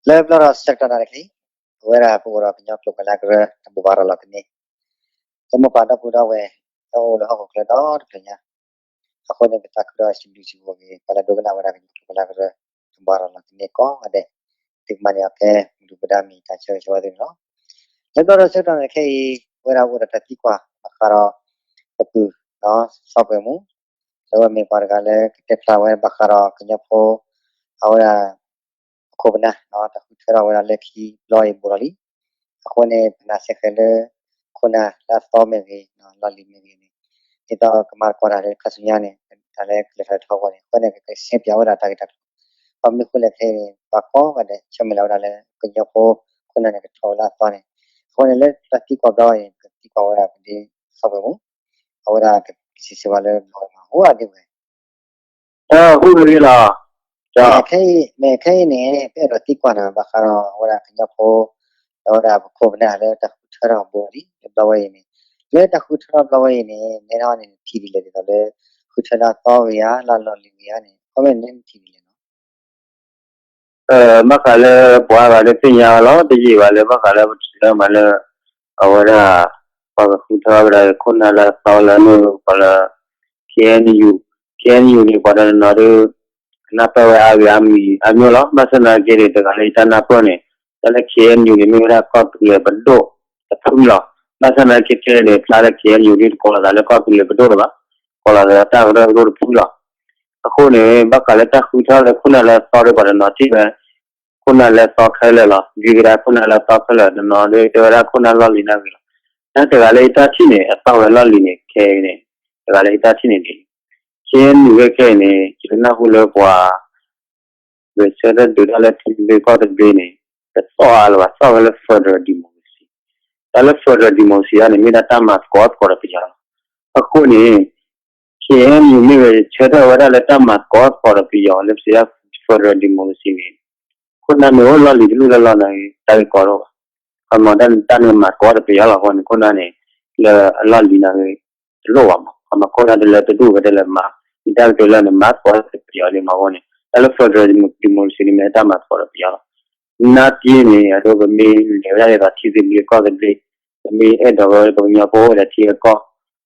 လၢပျီဒီးဆၢကတီၢ်နၣ်ရံၣ်ခဲအံၤ, အဝဲဒၣ်ပအိၣ်ဒီးကညီကျိာ်ဘၣ်လၢကရၢ တဘိးဘၣ်ရၤလီၤကန့ၢ် လၢမိၢ်ပၢ်ဒီပုၢ်ဒီဝဲၢ် လၢအိၣ်လၢဟီၣ်ခိၣ်ချၢဒီတဖျၢၣ်ညါ, အဃိန့ၣ် ပသးခုဒီးစံးဘျုးစံးဖှိၣ်က့ၤ ပှၤလၢဒိကနၣ်ဝဲဒၣ်ကညီကျိာ်ဘၣ်လၢကရၢ တဘိးဘၣ်ရၤလီၤကန့ၢ်ကိးဂၤဒဲး, ဒုးကမၤန့ၢ်အီၤကဲ မုၢ်ဒုၣ်ပဒါမံၤတၢ်ဆၢဂ့ၤဆၢဝါသ့ၣ်န့ၣ်လီၤ. လၢပျီဒီးဆၢကတီၢ်နၣ်ရံၣ်ခဲအံၤ, ဝဲဒၣ်အိၣ်ဒီးတၢ်သံကွၢ် ဘၣ်ဃးဒီး ပပုၢ် စီၤပှဲၤမူ လၢအဝဲမ့ၢ်ပှၤတဂၤလၢကတဲဖျါဝဲဘၣ်ဃးဒီးကညီဖိ အဝဲဒၣ် အခိၣ်ပနၢ် တၢ်ဃုထၢထီၣ်ဝဲဒၣ်လၢခံဘျီအံၤဘူးဒီးလံ. အဃိန့ၣ် ပနာ်စ့ၢ်ကီးလၢ ခိၣ်နၢ်လၢအသီမ့ၢ်ဂ့ၤ လီၢ်လံၤမ့ၢ်ဂ့ၤန့ၣ် ဒ်သိးကမၤသကိးတၢ်လၢခါဆူညါန့ၣ် တၢ်လၢကလဲၤထီၣ်လဲၤထီအဂီၢ်န့ၣ် အဃိန့ၣ် ကကစဲပၠးဝဲဒၣ်တၢ်ဂ့ၢ်တၢ်ကျိၤ ဘၣ်မနုၤဃိလဲၣ်ခဲအံၤန့ၣ် ပှၤကိးဂၤဒဲးဆၢမုၢ်လၢ်ဝဲဒၣ်လၢ ကညီဖိ ခိၣ်နၢ်န့ၣ်ကထီၣ်ဝဲလၢအသီန့ၣ်, အဃိန့ၣ်လၢတၢ်သံကွၢ်ဘျီအံၤန့ၣ် ပသံကွၢ်ဝဲဒၣ်ပဒ့စီၤပှဲၤမူ အဝဲဒၣ်ကစံးဆၢဝဲလၢဘျီဝဲမး အိၣ်အဒ့ဝဲ တၢ်ဟူးတဂ့ၤလီၤ. မ့ၢ်ခဲအံၤန့ၣ် ပအဲၣ်ဒိးသံကွၢ်နၤ ဘၣ်ဃးဒီးအဝဲဒၣ်ကညီဖိ ဒီးအဝဲဒၣ်ပခိၣ်ပနၢ်လၢတၢ်ဃုထၢထီၣ်ဘူးလံ လၢဘျီဝဲအံၤန့ၣ်, လၢတၢ်ဃုထၢထီၣ်ဘျီဝဲအံၤန့ၣ် နဲဒၣ်န့ၣ်ထံၣ်ဒ်လဲၣ်ဒ်သိးလၢ ဃုထၢလၢအသီဂ့ၤဧါ လၢအလီၢ်လံၤဂ့ၤဧါန့ၣ် အခီပညီန့ၣ်ထံၣ်ဒ်လဲၣ်နီၤ ဘၣ်ဃးလၢပှၤဂၤလၢသ့ၣ်ညါလီၤ တယံာ်ဘၣ်လၢဘၣ်ဃးလၢပထံၣ်လၢမးလၢ အဝဲဒၣ် ပှၤကဃုထၢဝဲဒၣ်ခိၣ်နၢ်လၢအသီလၢအမ့ၢ်ပှၤလၢ K N U, K N U န့ၣ် ပှၤတနီၤနီၤဒီး ကနၢ်ပၢၢ်ဝဲအါဂ့ၤအါမံၤအါမံၤလီၤ. ဘၣ်ဆၣ်သနာ်က့န့ၣ် တဂၤလၢယတၢ်နၢ်ပၢၢ်န့ၣ် တၢ်လၢ K N U န့ၣ် မ့ၢ်ဝဲဒၣ်ကီၢ်သူလ့ၤပဒိၣ်တဖုလီၤ. ဘၣ်ဆၣ်သနာ်က့ခဲအံၤန့ၣ် ဖျါလၢ K N U ဒ်တကိးလီၤသးလၢကီၢ်သူလ့ၤပဒိၣ်လၢၤဘၣ်, ကိးလီၤသးလၢတၢ်ကရၢကရိတဖုလီၤ. အဃိန့ၣ် ဘၣ်ဃးလၢတၢ်ဃုထၢလၢခိၣ်နၢ်လၢအသီဒီးပှၤတနီၤထံၣ်ဝဲ ခိၣ်နၢ်လၢအသီခဲလၢာ်လီၤ. ဒ်ကဒါခိၣ်နၢ်လၢအသီခဲလၢာ် တနီၤဒီးတဲဝဲဒၣ်ခိၣ်နၢ်လီၢ်လံၤန့ၣ်ဂ့ၤလီၤ. တၢ်တဂၤလၢယတၢ်ထံၣ်န့ၣ် အသီဝဲလီၢ်လံၤန့ၣ် ခဲအံၤန့ၣ် တဂၤလၢယတၢ်ထံၣ်န့ၣ်ဒ် K N U ဝဲခဲအံၤန့ၣ် ယကနၢ်ဟူလၢပှၤ ဂဲၤဆၢထၢၣ်ဒုးတၢ်လၢထံသဘျ့ကီၢ်သဘျ့န့ၣ် တသီၣ်အါလၢၤဘၣ် သီၣ်ဝဲလၢ federal democracy. တၢ်လၢ federal democracy အံၤန့ၣ် မ့ၢ်ဒၣ်တၢ်မၤသကိးသကိးဒီးပယီၤလီၤ. အဃိန့ၣ် K N U မ့ၢ်ဂဲၤဆၢထၢၣ်ဝဲဒၣ်လၢတၢ်မၤသကိးသကိးဒီးပယီၤလၢပစံးဒၣ် federal democracy န့ၣ် ခိၣ်နၢ်မ့ၢ်အိၣ်လီၢ်လံၤတလိၣ်လၢလီၢ်န့ၣ် တၢ်ဂ့ၢ်ကီတအိၣ်ဘၣ်. ခီမီ တၢ်န့ၣ်မၤသကိးဒီးပယီၤလီၤအဃိန့ၣ် ခိၣ်နၢ်န့ၣ် လၢအလီၢ်လံၤန့ၣ် တလိၣ်ဘၣ်မး. ခီမီ ခိၣ်နၢ်တလၢတဒူၣ်ကတၢၢ်လၢမၤ မ့ၢ်တၢ်ကတိၤလၢန့ၣ် မၤသကိးဒီးပယီၤလံမးအဃိန့ၣ် တၢ်လၢ federal democracy န့ၣ် မ့ၢ်တၢ်မၤသကိးဒီးပယီၤလီၤ. နာ်က့န့ၣ် အဒိ ပမ့ၢ်လဲၤဝဲဒၣ်ဒ်သိးထံသဘျ့ကီၢ်သဘျ့, ပမ့ၢ်အဲၣ်ဒိးဝဲပှၤကညီဖိအိၣ်ဒီးထံအကီၢ်,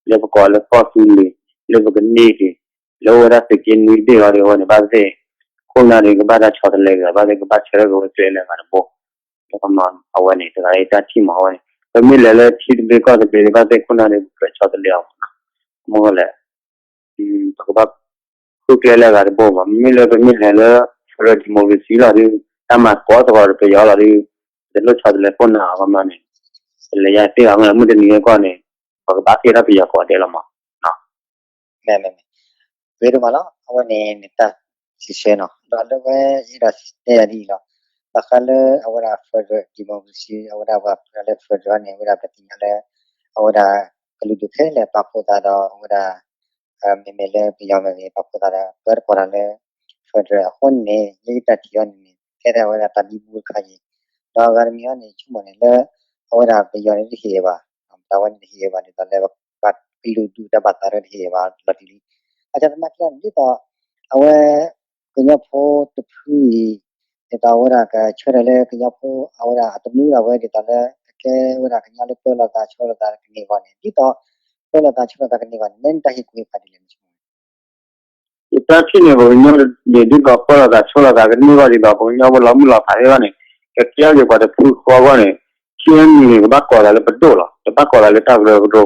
လၢပကိးလၢကီၢ်သူလ့ၤ, လၢပကန့ၢ်က့ၤ, လၢအိၣ်ဝဲဒၣ်သုးက့နွံဘ့ၣ်အီၤဒီးအဝဲန့ၣ် ဘၣ်သ့ၣ် ခိၣ်နၢ်ဒီးကဘၣ်တၢ်ဆီတလဲက့ၤ ဘၣ်သ့ၣ်ကဘၣ်ဆၢထၢၣ်က့ၤဝဲကျဲလၢအဂၤတဘိ အဝဲန့ၣ် တဂၤလၢယတၢ်ထံၣ်မးအဝဲန့ၣ် ပမ့ၢ်လဲၤလၢထံသဘျ့ကီၢ်သဘျ့ဒီး ဘၣ်သ့ၣ်ခိၣ်နၢ်ဒီးကကြၢးဆီတလဲအီၤမးနီၤ. မ့ၢ်လဲၣ် ပကဘၣ်ဃုကျဲလၢအဂၤတဘိမး. မ့မ့ၢ်လၢပမ့ၢ်လဲၤလၢ federal democracy လီၤဒီး တၢ်မၤသကိးသကိးဒီးပယီၤလီၤဒီး ပတလိၣ်ဆီတလဲခိၣ်နၢ်အီၤမးန့ၣ် ပလဲၤယါသ့ၣ်အီၤမး မုၢ်တနံၤအဂီၢ်န့ၣ် ပကဘၣ်ဃ့ၢ်ထီၣ်ပယီၤကိးဂၤဒဲးလီၤမး. မ့ၢ် ဂ့ၤဒိၣ်မးလီၤ. အဝဲန့ၣ်နတၢ်စံးဆၢနီၤ ဒီးလၢဝဲယအဲၣ်ဒိးတဲယၤဒ်အံၤလီၤ. ဘၣ်ဃးလၢအဝဲဒၣ် federal democracy အဝဲဒၣ်ပှၤဖုလၢ federal န့ၣ် အဝဲဒၣ်ပသ့ၣ်ညါလၢ အဝဲဒၣ်ကလုာ်ဒူၣ်ခဲလၢာ်ပာ်ဖှိၣ်သးဒီးအဝဲဒၣ် မ့မ့ၢ်လၢပယီၤမ့ၢ်ဂ့ၤ ပာ်ဖှိၣ်သးဒီးပၢတကိးတၢ်လၢ federal အဃိန့ၣ် ယတၢ်ထံၣ်အီၤန့ၣ်န့ၣ် ကဲထီၣ်ဝဲဒၣ်တၢ်ဘံဘူတခါအံၤ ဒီးအဂၤတမံၤအံၤန့ၣ် ဆိကမိၣ်န့ၣ်လၢ အဝဲဒၣ်ပယီၤန့ၣ်တဟ့ၣ်ဘၣ် တၢ်ဝဲန့ၣ်တဟ့ၣ်ဘၣ်ဒ်သိးလၢ ပှၤကလုာ်ဒူၣ်တၢ်ဘၣ်သးဒီးတဟ့ၣ်ဘၣ်လီၤတံၢ်လံ. အတၢ်သနာ်က့ဒ်သိး အဝဲ ကညီဖိတဖုအံၤ ဒ်သိးအဝဲဒၣ်ကဆၢထၢၣ်လၢကညီဖိ အဝဲဒၣ်အတမူဒၣ်ဝဲဒ်သိးလၢ ကကဲဝဲဒၣ်ကညီလၢပၢလီၤသးဆှၢလီၤသးကန့ၢ်အဂီၢ်န့ၣ် ဒ်သိး ပၢလီၤသးဆှၢလီၤသးကန့ၢ်အဂီၢ်န့ၣ် နဲနတၢ်ဟ့ၣ်ကူၣ်ဟ့ၣ်ဖးဒ်လဲၣ်မ့ၢ်ဆိကမိၣ် ယတၢ်ထံၣ်န့ၣ် ပှၤကညီန့ၣ် ဒ်သိးပၢလီၤသးဆှၢလီၤသးကန့ၢ်အဂီၢ်ဒ်သိး ပှၤကညီဖိလီၤမုၢ်လီၤဖးသ့ၣ်တဖၣ်န့ၣ် ကကဲထီၣ်က့ၤပှၤတဖုဃီအဂီၢ်န့ၣ် K N U န့ၣ် ကဘၣ်ကိးသးလၢပဒိၣ်လီၤ. တဘၣ်ကိးသးလၢတၢ်ကရၢကရိဘၣ်.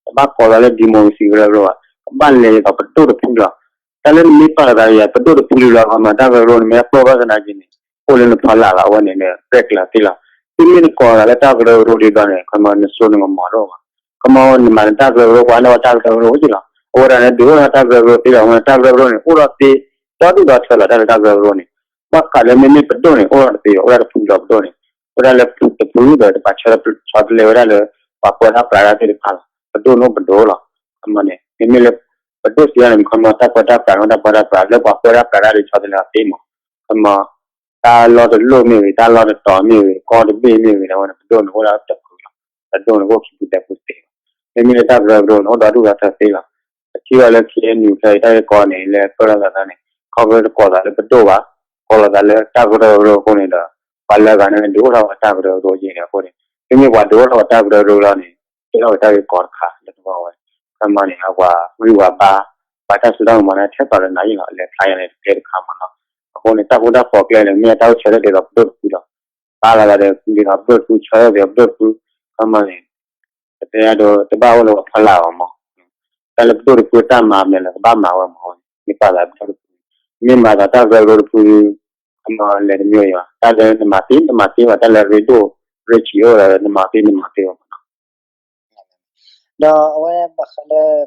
တဘၣ်ကိးသးလၢ democracy ကရၢကရိဘၣ်. ကဘၣ်လဲၤဒ်သိးပဒိၣ်တဖုလီၤ. တၢ်လၢနမ့ၢ်ပာ်လီၤသးဒီးယၤ ပဒိၣ်တဖုလီၤ ခီမီ တၢ်ကရၢကရိန့ၣ် မ့ၢ်အပၢၢ်ဘၣ်သနာ်က့န့ၣ် အိၣ်လၢနဖီလာ်လီၤ. အဝဲန့ၣ် ရဲၣ်ကျဲၤသ့လီၤ. သုမ့ၢ်တကိးသးလၢတၢ်ကရၢကရိဒ်သိးန့ၣ် ခီမီ နစိနကမီၤတအိၣ်ဘၣ်. ခီမီ နမၤနတၢ်ကရၢကရိ ပှၤန့ၢ်ဝဲတၢ်ကရၢကရိအိၣ်က့လီၤ. အဝဲဒၣ်န့ၣ် ဒုးအိၣ်ဒီးတၢ်ကရၢကရိသ့လီၤ. အဝဲန့ၣ်တၢ်ကရၢကရိန့ၣ် အိၣ်ဒီးသ့ ဒီဒူၣ်ဒီထၢလီၤ တၢ်လၢတၢ်ကရၢကရိန့ၣ် ဘၣ်ဃးလၢမ့မ့ၢ်ပဒိၣ်န့ၣ် အိၣ်ဒီးတသ့ဘၣ် အိၣ်ဒၣ်တဖုလီၤ ပဒိၣ်န့ၣ် အိၣ်ဒၣ်လၢတဖုဒီးတပာ်ဆၢ ဆီတလဲဝဲဒၣ်လၢ ပှၤပၢတၢ်ပြးတၢ်သ့ၣ်တဖၣ်လီၤ. ပဒိၣ်န့ၣ်အိၣ်ပဒိၣ်လီၤ. ခီမီန့ၣ် မ့မ့ၢ်လၢ ပဒိၣ်စံးယါန့ၣ် ခီမီတၢ်ပၢတၢ်ပြးန့ၣ် တၢ်ပၢတၢ်ပြးလၢပှၤပၢတၢ်ပြးတၢ်ဒီးဆီတလဲအီၤသ့မး ခီမီ တၢ်လီၢ်တလီၢ်မ့ၢ်ဂ့ၤ တၢ်လီၢ်တတီၤမ့ၢ်ဂ့ၤ ကီၢ်တဘ့ၣ်မ့ၢ်ဂ့ၤ အဝဲန့ၣ် ပဒိၣ်န့ၣ်အိၣ်ဒၣ်တဖုလီၤ. ပဒိၣ်န့ၣ်အိၣ်ခံဖုသဲဖုသ့လီၤ. မ့မ့ၢ်လၢတၢ်ကရၢကရိန့ၣ် အိၣ်ဒီဒူၣ်ဒီထၢသ့လီၤ. ပထံၣ်ဘၣ်လၢ K N U ဖဲအံၤတၢ်ဂ့ၢ်ကီန့ၣ် လၢပၢလီၤသးန့ၣ် ခီဖျိတကိးသးလၢပဒိၣ်ဘၣ်, ကိးလီၤသးလၢတၢ်ကရၢကရိအဃိန့ၣ်ဒီး ပှၤလၢအဂၤန့ၣ် ဒုးအိၣ်ထီၣ်ပှၤတၢ်ကရၢကရိယဲၢ်န့ၣ်အဃိန့ၣ်, မ့မ့ၢ်ပှၤဒုးအိၣ်ထီၣ်ပှၤတၢ်ကရၢကရိလီၤန့ၣ်, ကဲထီၣ်က့ၤတၢ်ဂ့ၢ်ကီတခါလၢတဘၣ်ဝဲ, ခီမီန့ၣ် အပှၤဂံၢ်ပှၤဘါ, ပှၤတၢ်စိတၢ်ကမီၤန့ၣ် ထဲပာ်လီၤနၤယံာ်လီၤ အလဲၤဖျါယၤန့ၣ် တကဲတခါမီၤနီၤ, အဃိန့ၣ် တၢ်ဃူတၢ်ဖိးကျဲန့ၣ် မ့ၢ်အတၢ်အိၣ်ဆၢထၢၣ်ဒ်သိးပဒိၣ်တဖုလီၤ, ပာ်လီၤသးဒီးဒ်သိးပဒိၣ်တဖု ဆၢထၢၣ်ဒ်သိးပဒိၣ်တဖု, ခီမီန့ၣ် ပတဲဒ် တဘၣ်အိၣ်လၢပှၤဖီလာ်အီၤမး, တၢ်လၢပဒိၣ်တဖုတၢ်မၤမဲာ်လၢကဘၣ်မၤဝဲမး, မ့ၢ်ပာ်သးပဒိၣ်တဖု, မ့ၢ်မၤသးတၢ်ကရၢကရိတဖု, ခီမီလဲၤတမံၤယၤ, တၢ်လၢနမၤသ့နမၤသ့ဘၣ်, တၢ်လၢရ့ဒိၣ်ရ့ဆံးအိၣ်ဒီး နမၤသ့နမၤသ့ဘၣ်မးနီၤ ဒီးအဝဲဘၣ်ဃးလၢ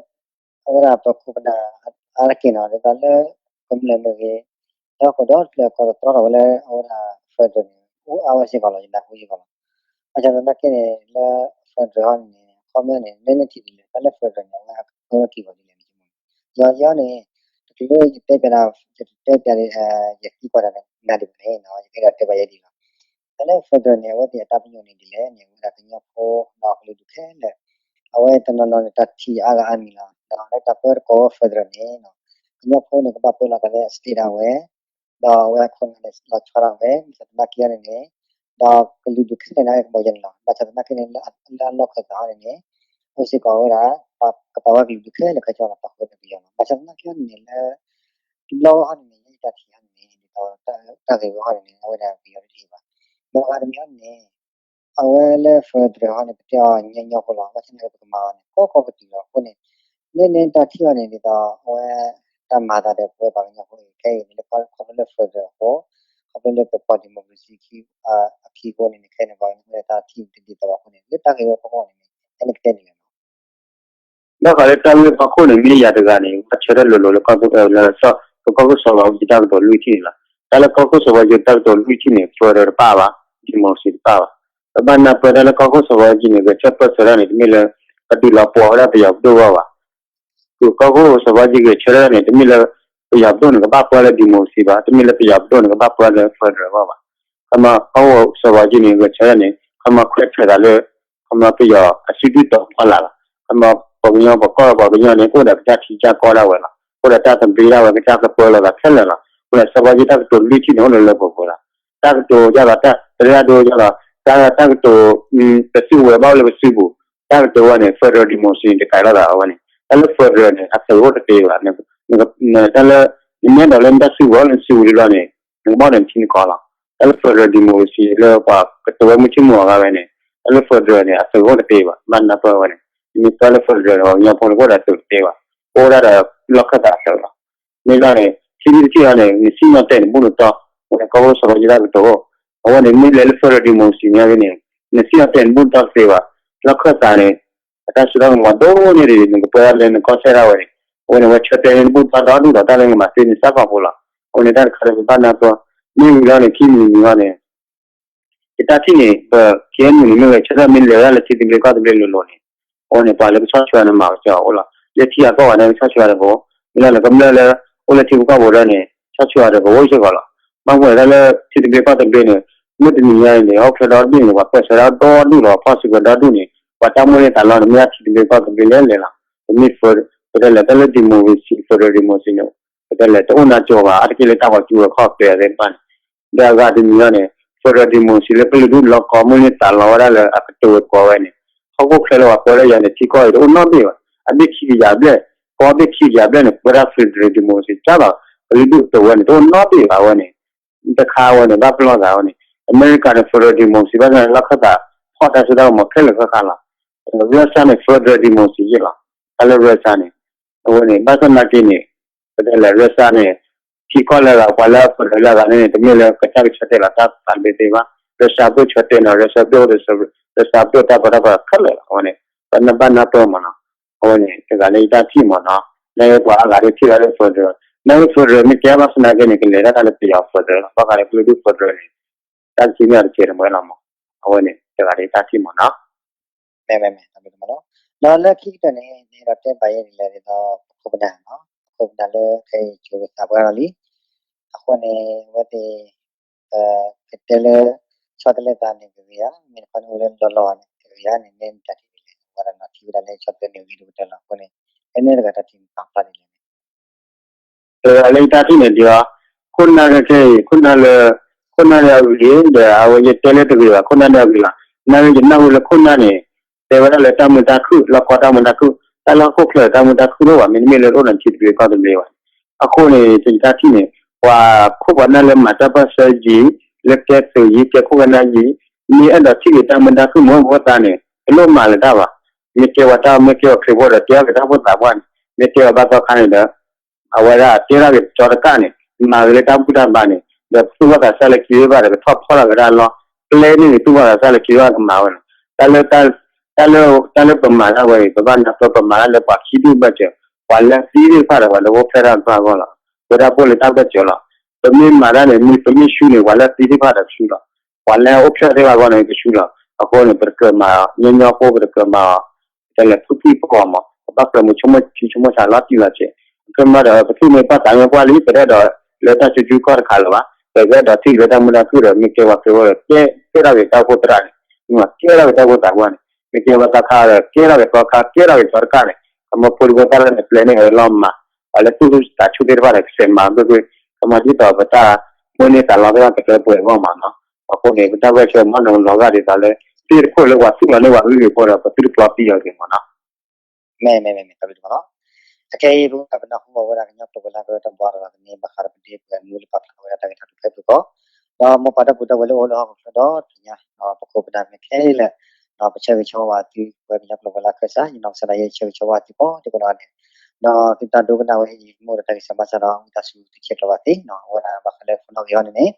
အဝဲဒၣ်ပခိၣ်ပနၢ်အါတက့ၢ်နီၤ ဒ်သိးလၢ ကမျၢၢ်မ့ၢ်ဂ့ၤ, ဒီးဟီၣ်ခိၣ်ဒီတဖျၢၣ်ကီးတတြီဃာ်ဝဲလၢအဝဲဒၣ် federal န့ၣ် အိၣ်အါဝဲစ့ၢ်ကီးလီၤ, ယနၢ်ဟူစ့ၢ်ကီးလီၤ. ဘၣ်ဆၣ်သနာ်က့န့ၣ် လၢ federal ဟီန့ၣ်န့ၣ် ခီပညီန့ၣ် နဲန့ၣ်ထံၣ်ဒ်လဲၣ် တၢ်လၢ federal န့ၣ် အဝဲအကကွဲဝဲက့ၤဂီၤဒ်လဲၣ်န့ၣ် ယမ့ၢ် ယီယီန့ၣ် တချုးလၢယတဲပၠးဒီး ယတတဲပၠး ယသံကွၢ်တၢ်နၤဒ်လဲၣ်န့ၣ် ယကတဲပၠးယဲဒ်လီၤ. တၢ်လၢ federal န့ၣ် အဝဲသ့ၣ်အတၢ်ပညိၣ်န့ၣ်ဒ်လဲၣ်န့ၣ် အဝဲဒၣ်ကညီဖိဒီးကလုာ်ဒူၣ်ခဲလၢာ် အဝဲတနီၤနီၤန့ၣ် တၢ်ထံၣ်အါဂၤအါမံၤလီၤ. ဒီးလၢတၢ်ပၢတကိးဝဲ federal န့ၣ် ကညီဖိန့ၣ် ကဘၣ်ပၢလီၤသးလၢ state ဒၣ်ဝဲ, ဒီးအဝဲအခိၣ်နၢ်န့ၣ် လီၤဆီဒၣ်ဝဲ ဘၣ်ဆၣ်သနာ်က့န့ၣ်န့ၣ် ဒီးကလုာ်ဒူၣ်ခဲလၢာ်န့ၣ် ကဘီယူၤန့ၣ်လီၤ. ဘၣ်ဆၣ်သနာ်က့န့ၣ် လၢအလီၢ်ခၢၣ်သးဟီန့ၣ်န့ၣ် အိၣ်စ့ၢ်ကီးဝဲဒၣ် ကပာ်ဝဲကလုာ်ဒူၣ်ခဲလၢာ်ခဲဆ့လီၤ ပာ်ဃုာ်ဒီးပယီၤလီၤ. ဘၣ်ဆၣ်သနာ်က့န့ၣ်န့ၣ် လၢ တဘျီဝဲဟီန့ၣ်န့ၣ် ယတၢ်ထံၣ်ဟီန့ၣ်န့ၣ် ဒ်သိးတၢ်ဂ့ၢ်ဝဲဟီန့ၣ်န့ၣ် အဝဲဒၣ်ပယီၤတထံၣ်ဘၣ်. ဒီးအဂၤတမံၤဟီန့ၣ်န့ၣ် အဝဲလၢ federal ဟီန့ၣ် ပတဲအီၤညီညီဖိလီၤ. ဘၣ်ဆၣ်သနာ်က့ပကမၤအီၤန့ၣ် ကီကီကတုၤလီၤ. အဃိန့ၣ် လၢန့ၣ်တၢ်ထံၣ်အီၤန့ၣ် ဒ်သိးအဝဲ တၢ်မၤသးဒီးပဝဲပှၤကညီဖိအံၤ ခဲအံၤန့ၣ် လၢခီဖျိလၢ federal အဃိ ခီဖျိလၢပပှၤ democracy အခံအဃိန့ၣ်န့ၣ် ခဲအံၤန့ၣ် ပှၤကညီဖိတၢ်ထံၣ်တဒ်သိးဘၣ်အဃိန့ၣ် လၢတၢ်ဂ့ၢ်ဝဲဖီခိၣ်န့ၣ်န့ၣ် ဖဲန့ၣ်ကတဲန့ၣ်လီၤ. ဘၣ်ဃးလၢတၢ်ဂ့ၢ်ဖီခိၣ်န့ၣ် မ့ၢ်ယၤတဂၤန့ၣ် ဘၣ်ဆၢထၢၣ်လိၤလိၤလၢ လၢကီၢ်ခိၣ်စီၤဘးအူကၠံတၢ်ကတိၤလွံၢ်ထံၣ်န့ၣ်လီၤ. တၢ်လၢကီၢ်ခိၣ်စီၤဘးအူကၠံတၢ်ကတိၤလွံၢ်ထံၣ်န့ၣ် federal တပၣ်ဘၣ်, democracy တပၣ်ဘၣ်. ပဘၣ်နၢ်ပၢၢ်တၢ်လၢကီၢ်ခိၣ်စီၤဘးအူကၠံန့ၣ် ဂဲၤဆၢထၢၣ်ပၢဆှၢတၢ်န့ၣ် တမ့ၢ်လၢ ကဒုးလီၤပှီၢ်ဝဲဒၣ်ပယီၤပဒိၣ်အဂီၢ်ဘၣ်. ကီၢ်ခိၣ်စီၤဘးအူကၠံဂဲၤဆၢထၢၣ်န့ၣ် တမ့ၢ်လၢ ပယီၤပဒိၣ်န့ၣ် ကဘၣ်ပၢလၢ democracy ဘၣ်, တမ့ၢ်လၢပယီၤပဒိၣ်န့ၣ် ကဘၣ်ပၢလၢ federal အဂီၢ်ဘၣ်. ခီမီ ကီၢ်ခိၣ်စီၤဘးအူကၠံန့ၣ် ဂဲၤဆၢထၢၣ်န့ၣ် ခီမီ ခွဲးထွဲးသးလၢ ခီမီပယီၤအစုဒုၣ်တီၤဖီလာ်လီၤ. ခီမီ ပှၤကညီပှၤကီၢ်ပှၤကညီန့ၣ် ကအိၣ်ဒီးကစၢ်ထံကစၢ်ကီၢ်ဒၣ်ဝဲလီၤ. ကအိၣ်ဒီးတၢ်သဘျ့ဒၣ်ဝဲ ကစၢ်ကပၢလီၤသးခဲလၢာ်လီၤ. အဃိဒီးစီၤဘးအူကၠံတၢ်ကတိၤလွံၢ်ထံၣ်န့ၣ် အိၣ်လၢလၢပှဲၤပှဲၤလီၤ. တၢ်ကတိၤဒ်သိး တၢ်တရၣ်ဒိဒ်သိး တၢ် တၢ်ကတိၤ ပစုကဝဲၤဘၣ်အိၣ်လၢပစုပူၤ, တၢ်ကတိၤဝဲန့ၣ် federal democracy န့ၣ် တကးလိာ်သးအဝဲန့ၣ် တၢ်လၢ federal န့ၣ် အသုးအိၣ်တသ့ဘၣ်. တၢ်လၢ နမ့ၢ်အဲၣ်ဒိးလၢနတၢ်စုကဝဲၤအိၣ်လၢနစုပူၤဒ်လဲၣ်န့ၣ် နကဘၣ်အိၣ်ဒီးနထံနကီၢ်လီၤ. တၢ်လၢ federal democracy လၢပှၤကတိၤဝဲမုၢ်ဆ့ၣ်မုၢ်ဂီၤဂၤဝဲန့ၣ် တၢ်လၢ federal န့ၣ် အသုးအိၣ်တသ့ဘၣ်. ဘၣ်နၢ်ပၢၢ်ဝဲန့ၣ် နမ့ၢ်ပၢလၢ federal န့ၣ် ပှၤကညီဖိန့ၣ် ကအိၣ်ဒီးအသုးတသ့ဘၣ်. ကအိၣ်ဒၣ်ဒီးလီၢ်ခၢၣ်သးအသုးလီၤ. မ့ၢ်လီၤန့ၣ် ထံဒိၣ်တထံၣ်အံၤန့ၣ် နစံၣ်ညီၣ်တဲာ်နဘူၣ်နတီၢ်, အဝဲန့ၣ် ကီၢ်ခိၣ်စီၤဘးအူကၠံတၢ်ကတိၤ အဝဲန့ၣ် မ့ၢ်လဲၤလၢ federal democracy န့ၣ်န့ၣ် နစံၣ်ညီၣ်တဲာ်နဘူၣ်နတီၢ်တသ့ဘၣ်. လီၢ်ခၢၣ်သးန့ၣ် အတၢ်စိတၢ်ကမီၤဒိၣ်န့ၢ်ဒံး နကပၢဒၣ်လၢနကီၢ်စဲၣ်ဒၣ်ဝဲန့ၣ် အဝဲန့ၣ် ဝဲဆၢတဲာ်န့ၢ်နဘူၣ်နတီၢ်ဒီဒူၣ်ဒီး တၢ်လၢနကမၤသ့နစၢ်ကီၢ်ဖိလီၤ. အဝဲန့ၣ် တၢ်တခါလၢပဘၣ်နၢ်ပၢၢ်. မ့ၢ်ဝံၤလီၤန့ၣ် ခံမံၤမံၤလီၤန့ၣ် ယတၢ်ထံၣ်န့ၣ် ပ KNU န့ၣ် မ့ၢ်ဂဲၤဆၢထၢၣ်မ့ၢ်လဲၤဝဲဒၣ်လၢထံသဘျ့ကီၢ်သဘျ့လိၤလိၤန့ၣ် အဝဲန့ၣ် ပှၤလၢကဆီၣ်ထွဲန့ၣ် မၤကစၢ်အီၤအိၣ်လီၤ. လၢထံဂၤကီၢ်ဂၤန့ၣ် ကဆီၣ်ထွဲတၢ်ကအိၣ်, မ့ၢ်လီၤန့ၣ် ကမျၢၢ်လၢ အိၣ်လၢထံဖိကီၢ်ဖိဒၣ်န့ၣ် ဆီၣ်ထွဲတၢ်ကအိၣ်စ့ၢ်ကီးလီၤ. ဘၣ်မနုၤတၢ်လၢထံသဘျ့ကီၢ်သဘျ့န့ၣ် မုၢ်တနံၤညါအံၤန့ၣ် ဟီၣ်ခိၣ်ဒီဒူၣ်န့ၣ် ပှၤပၢဆှၢတၢ်ဒီဒူၣ်ဒီး ဖီၣ်စုကဝဲၤဒီဒူၣ်န့ၣ် ပှၤတၢ်မိၣ်န့ၢ်သးလီန့ၣ် မ့ၢ်ဒၣ်ထံသဘျ့ကီၢ်သဘျ့လဲၣ်လဲၣ်လီၤ. ပမ့ၢ် ပတဲလဲၣ် တၢ်လၢ democracy federal democracy န့ၣ် ပတဲလဲၣ် တအိၣ်နါကၠိဘၣ် အါတက့ၢ်လၢတၢ်ပှၤကၠူဝဲခီၣ်ပဲာ်သ့ၣ်တဖၣ်န့ၣ် ဒီးအဂၤတမံၤအံၤန့ၣ် federal democracy လၢကလုာ်ဒူၣ်လီၢ်ကီၢ် မိၣ်န့ၢ်သးလီဝဲဒၣ်လၢအကတိၤဝဲကိးဝဲန့ၣ် ဟီၣ်ခိၣ်ချၢလၢပှၤပၢလၢယၤန့ၣ် ထံကီၢ်အံၤတအိၣ်နီတဘ့ၣ်ဘၣ်. အဘ့ၣ်ခံကယၤဘျဲၣ်, ကီၢ်ဘ့ၣ်ခံကယၤဘျဲၣ်န့ၣ် ပၢဒၣ် federal democracy ကဘၣ် ကလုာ်ဒူၣ်ကတိၤဝဲန့ၣ် တအိၣ်နီတဘ့ၣ်ဘၣ်ဝဲန့ၣ် တခါဝဲန့ၣ် ဘၣ်ပလီၢ်သးဝဲန့ၣ် အမဲရကၤန့ၣ် federal democracy ဘၣ်ဆၣ်န့ၣ် လီၢ်ခၢၣ်သး ဖီၣ်တၢ်စိတၢ်ကမီၤခဲလၢာ်ဃၣ်ဃၣ်လီၤ. Russia န့ၣ် federal democracy ယ့ၢ်လီၤ. တၢ်လၢ Russia န့ၣ် အဝဲန့ၣ် ဘၣ်ဆၣ်သနာ်က့န့ၣ် ပတဲလဲၣ် Russia န့ၣ် ထံကီၢ်လၢအဂၤ ပှၤလၢအ federal လၢအဂၤန့ၣ် တမ့ၢ်လၢကစၢ်ကဆၢတဲာ်လီၤတၢ်သးတဘ့ၣ်သ့ဘၣ်. Russia ဘၣ်ဆၢတဲာ်န့ၣ် Russia ဘၣ်အိၣ်ဒီး Russia ဘၣ်အိၣ်တၢ်ပၢတၢ်ပြးခဲလၢာ်လီၤ. အဝဲန့ၣ် ပနဘၣ်နၢ်ပၢၢ်မးနီၤ. အဝဲန့ၣ် တဂၤလၢယတၢ်ထံၣ်မးနီၤ. နာ်က့ပှၤအါဂၤဒ်ထံၣ်ဝဲလၢ federal, နာ်က့ federal မ့ၢ်ကဲဘၣ်ဆၣ်သနာ်က့န့ၣ် ကလဲၤတၢ်တၢ်လၢပယီၤ federal လီၤ. ဘၣ်ဃးလၢကလုာ်ဒူၣ် federal န့ၣ် တၢ်တထံၣ်မ့ၢ်အီၤတကဲးတမှဲလီၤမး. အဝဲန့ၣ် တဂၤလၢယတၢ်ထံၣ်မးနီၤ. မ့ၢ်မ့ၢ်မ့ၢ် တၢ်ဘျုးမးနီၤ. ဒီးလၢခံကတၢၢ်န့ၣ် ယအဲၣ်ဒိးတဲဘၣ်ယဲဒ်လဲၣ်ဒ်သိး ပခိၣ်ပနၢ်နီၤ, ပခိၣ်ပနၢ်လၢခဲအံၤ ကၠိၤကသးပှဲၤလီၤလံ. အဃိန့ၣ် အဝဲသ့ၣ် ကတဲလၢ ဆီတလဲသးန့ၣ် ကဂ့ၤဧါ, မ့ၢ်တခီန့ၣ်အိၣ်လၢလီၢ်လီၢ်န့ၣ် ကဂ့ၤဧါန့ၣ် နဲနတၢ်ထံၣ်ဒ်လဲၣ်. အဝဲဒၣ်နီၤ ထံၣ်ဝဲဒၣ်လၢဆီတလဲန့ၣ် ဂ့ၤဒိၣ်ကတၢၢ်လီၤ. အဃိန့ၣ် အဲၣ်နဲတဂၤတၢ်ထံၣ်န့ၣ် ပာ်ဖျါဒ်လဲၣ်န့ၣ် တဂၤလၢယတၢ်ထံၣ်န့ၣ်ဒ်အံၤ, ခိၣ်နၢ်ခဲခဲအံၤ ခိၣ်နၢ်လၢ ခိၣ် ခိၣ်နၢ်န့ၣ်အဂ့ၤ ဒီးအဝဲယတဲလၢတဂ့ၤဘၣ် ခိၣ်နၢ်န့ၣ်အဂ့ၤလီၤ. နာ်က့ယနၢ်ဟူလၢခိၣ်နၢ်န့ၣ် တဲဝဲဒၣ်လၢတၢ်မုာ်တၢ်ခုၣ် လီၢ်ကီတၢ်မုာ်တၢ်ခုၣ် တၢ်လၢဟီၣ်ခိၣ်ချၢတၢ်မုာ်တၢ်ခုၣ်တအိၣ်ဘၣ် မ့တမ့ၢ်လၢတအိၣ်ဒီးထံသဘျ့ကီၢ်သဘျ့ဘၣ်. အဃိန့ၣ် တၢ်ထံၣ်န့ၣ် ပှၤခိၣ်ပှၤနၢ်လၢမၤတၢ်ပၢၢ်ဆၢယံၤ လၢကဲသုးယံၤ ကဲခိၣ်ကနၢ်ယံၤ မ့ၢ်အဲၣ်ဒိးထံၣ်က့ၤတၢ်မုာ်တၢ်ခုၣ် မ့ၢ်အိၣ်မ့ၢ်အိၣ်သးန့ၣ် တလိၣ်မၤလၢၤတၢ်ဘၣ်. မ့ၢ်ကဲဝဲတၢ် မ့ၢ်ကဲဝဲခရံာ်ဖိဒီး တဲထီၣ်က့ၤတၢ်အိၣ်ဖှိၣ်သးပှၢ်န့ၣ် မ့ၢ်ကဲဝဲဘၣ်သီခါန့ၣ်ဒီး အဝဲဒၣ်တဲထီၣ်က့ၤကၠီတကၣ်န့ၣ် မၤဂ့ၤလၢတၢ်ဘူၣ်တၢ်ဘါန့ၣ် ဒီးသူၣ်ဘၣ်သးစၢ်လၢခံဘၣ်ဒီး ကထီၣ်ဖီၣ်ထီၣ်က့ၤတၢ်လီၢ် ပျဲန့ၢ်န့ၣ် သူၣ်ဘၣ်သးစၢ်လၢခံဘၣ်ကမၤဝဲန့ၣ် တၢ်လၢ တၢ်လၢ တၢ်လၢပမၤတၢ်ဝဲအံၤ ပဘၣ်နၢ်ပၢၢ် ပမၤတၢ်လၢပှၤခံဒူၣ်ဘၢၣ်စၢၤ ပှၤလၢသံသ့ၣ်တဖၣ်ဒီး ပှၤလၢအိၣ်ဖျဲၣ်ထီၣ်သ့ၣ်တဖၣ်အဂီၢ်လီၤ. ပဝဲဒၣ်ပအိၣ်လၢတၢ်ဘၢၣ်စၢၤလီၤ. ပမ့ၢ်မၤတၢ်န့ၣ် မ့ၢ်ပမ့ၢ်ဆူန့ၣ် ပှၤလၢသံသ့ၣ်တဖၣ်ဒီးကဆူလီၤ. ပှၤလၢအိၣ်ဖျဲၣ်ထီၣ်သ့ၣ်တဖၣ်အဂီၢ်န့ၣ် ကဆူလီၤ. အဃိန့ၣ် ပတကြၢးမၤ ညီညီဖိ ပတကြၢးမၤအီၤ တလဲၤဖုၣ်ဖုၣ်ပကီၢ်မး ပဘၣ်ကြၢးမုာ်ဆိကမိၣ်ဆိကမိၣ်ဆးလီၤတံၢ်လီၤဆဲး အခဲမးဒီး ပထံၣ်န့ၢ်ပှၢ်သးမ့ၢ်ပှၢ်လံ ပတအဲၣ်ဒိးလၢတၢ်ကၠိကၠိကီၢ်တခါလၢၤဘၣ်. ပကအဲၣ်ဒိးထံၣ်လၢတၢ်မုာ်တၢ်ခုၣ်ဒီး မ့ၢ်ကဲပှၤခရံာ်ဖိဒီး ကဲ ကဲထီၣ်က့ၤတၢ်အိၣ်ဖှိၣ်သရၣ်န့ၣ် မ့ၢ်ကဲထီၣ်က့ၤတၢ်အိၣ်ဖှိၣ်သးပှၢ်န့ၣ် မ့ၢ်ကဲဝဲသီခါဒီး ကဲထီၣ်က့ၤသီခါ ကဲထီၣ်က့ၤကၠီတကၣ်န့ၣ် ကမၤဖိတဘိသၣ်လၢန့ၣ်ပျဲန့ၢ်အလီၢ်မၤ ပှၤလၢသူၣ်တၢ်ဆူၣ်သ့ၣ်တဖၣ်ဒီး ကစဲးမၤကွ့ၢ်ကွ့ၢ် ကမၤဒ်သိးပတၢ်မိၣ်န့ၢ်သးလီသ့ၣ်တဖၣ်ကတၢၢ်ပှဲၤအဂီၢ်မးနီၤ. အဃိန့ၣ် ပတၢ်ဘၢၣ်စၢၤမ့ၢ်နီၤလီၤဂာ်ဒ်သိးလၢ သ့ၣ်တခိၣ်လၢပှၤသူၣ်လီၤန့ၢ်ပှၤဂ့ၢ်ဂ့ၢ်ဖိဒီး ပသုတပျီသံအီၤက့ၤမးနီၤ. မ့ၢ်မ့ၢ်မ့ၢ်မ့ၢ် တၢ်ဘျုးဒိၣ်မးလီၤ. အခဲအံၤ ပကပနၢ်ဟူအဝဲဒၣ်ကညီကျိာ်ဝဲၤလၢကရၢတၢ်ဘှါဒီး ကန့ၢ်ဘၣ်ဃးဒီးပဒ့ပှဲၤမူလၢပာ်ဖျါဝဲဒၣ်တၢ်ဂ့ၢ်တၢ်ကျိၤဖဲပူၤဃီ ဒီးမိၢ်ပၢ်ဒီပုၢ်ဝဲၢ်လၢအိၣ်လၢဟီၣ်ခိၣ်ချၢဒီတနံၤညါ ဒီးပခိၣ်ပနၢ်မ့ၢ်ခဲလၢာ် ဒီးပဆၢဂ့ၤဆၢဝါသု ပဝဲကညီကျိာ်ဝဲၤလၢအခၢၣ်စး ယနီၢ်ကစၢ်ဒၣ်ယဲဆၢဂ့ၤဆၢဝါသုကိးဒံကိးနီၢ်ဂၤဒဲး ဒီးသုတၢ်ဒိကနၣ်ဝဲအံၤ မ့ၢ်အိၣ်ဒီးတၢ်ဂံၢ်စၢ်ဘါစၢ်ဒီး ဝံသးစူၤသုဆဲးကျိးဘၣ်သ့နီၤ အဝဲဒၣ်ဘၣ်ဃးလၢဖိနီၣ်ဂံၢ်အံၤန့ၣ်န့ၣ်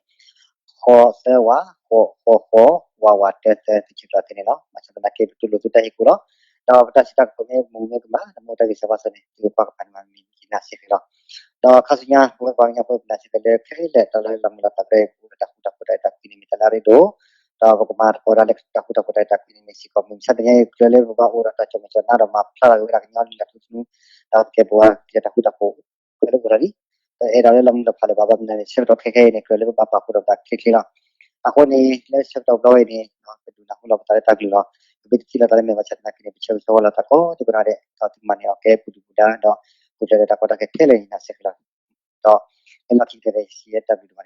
ဃိးသၢဝး ဃိးဃိးဃိး ဝးဝးတၢသၢ သုဆဲးကျိးသ့န့ၣ်လီၤ. ဘၣ်ဆၣ်သနာ်က့ ပတူၢ်လိာ်သုတၢ်ဟ့ၣ်ကူၣ်လီၤ. ဒီးပတၢ်စံးတၢ်ကတိၤမ့ၢ်မုာ်မ့ၢ်ကမၣ် ဒီးမ့ၢ်အိၣ်တၢ်ဂံၢ်စၢ်ဘါစၢ်န့ၣ် သုကကွၢ်ကပၤန့ၣ်မး မ့ၢ်ယနာ်စ့ၢ်ကီးလီၤ. ဒီးခါဆူညါ ပဝဲပှၤကညီဖိပနာ်စ့ၢ်ကီးလၢခဲလၢာ် တၢ်လၢလီၤမုၢ်လီၤသးကရၢ ပအိၣ်ဒီးတၢ်ဃူတၢ်ဖိးတၢ်အဲၣ်တၢ်ကွံန့ၣ် မ့ၢ်တၢ်လၢအရ့ဒိၣ် ဒီးပကမၤသကိးဒၣ်လၢတၢ်ဃူတၢ်ဖိးတၢ်အဲၣ်တၢ်ကွံန့ၣ် မ့ၢ်စ့ၢ်ကီးမုၢ်မဆါတနံၤအံၤ ကြၢးလၢပဘၣ်အိၣ်ဒီးတၢ်ကၠီၣ်မဲာ်ကၠီၣ်နါဒီးမၤဖျါထီၣ်က့ၤဝဲဒၣ်ကညီလၢလၢထူသနူ ဒီးပကဲပဝဲကဲတၢ်ဃူတၢ်ဖိး ကြၢးလၢပအိၣ်ဒီးလံ ဒီးအဲၣ်ဒိးလၢလီၤမုၢ်လီၤဖးလၢၤဘၣ် ဘၣ်မနုၤန့ၣ် ဆၢကတီၢ်ခဲခဲအံၤန့ၣ် ကြၢးလၢပဘၣ်ပာ်ဖှိၣ်ဒီးပသးချ့ချ့လီၤ. အဃိန့ၣ် လၢဆၢကတီၢ်ဘျီဝဲအံၤန့ၣ် ပဒုးနၢ်ဟူလီၤပသးလၢတၢ်ကလုၢ်လီၤ. ပမ့ၢ်တထံၣ်လီၤသးလၢမဲာ်ဘၣ်ဆၣ်သနာ်က့န့ၣ် ပဆၢဂ့ၤဆၢဝါလီၤသးကိးဒံကိးနီၢ်ဂၤဒဲး ဒီးသုကမၤန့ၢ်အီၤကဲပူၤဒုၣ်ပူၤဒါ ဒီးပူၤဖျဲးဒီးတၢ်ကီတၢ်ခဲခဲလၢာ်န့ၣ် နာ်စ့ၢ်ကီးလီၤ. ဒီးလၢလီၢ်ခံကတၢၢ်ဒီး ယစံးယဲတၢ်ဘျုး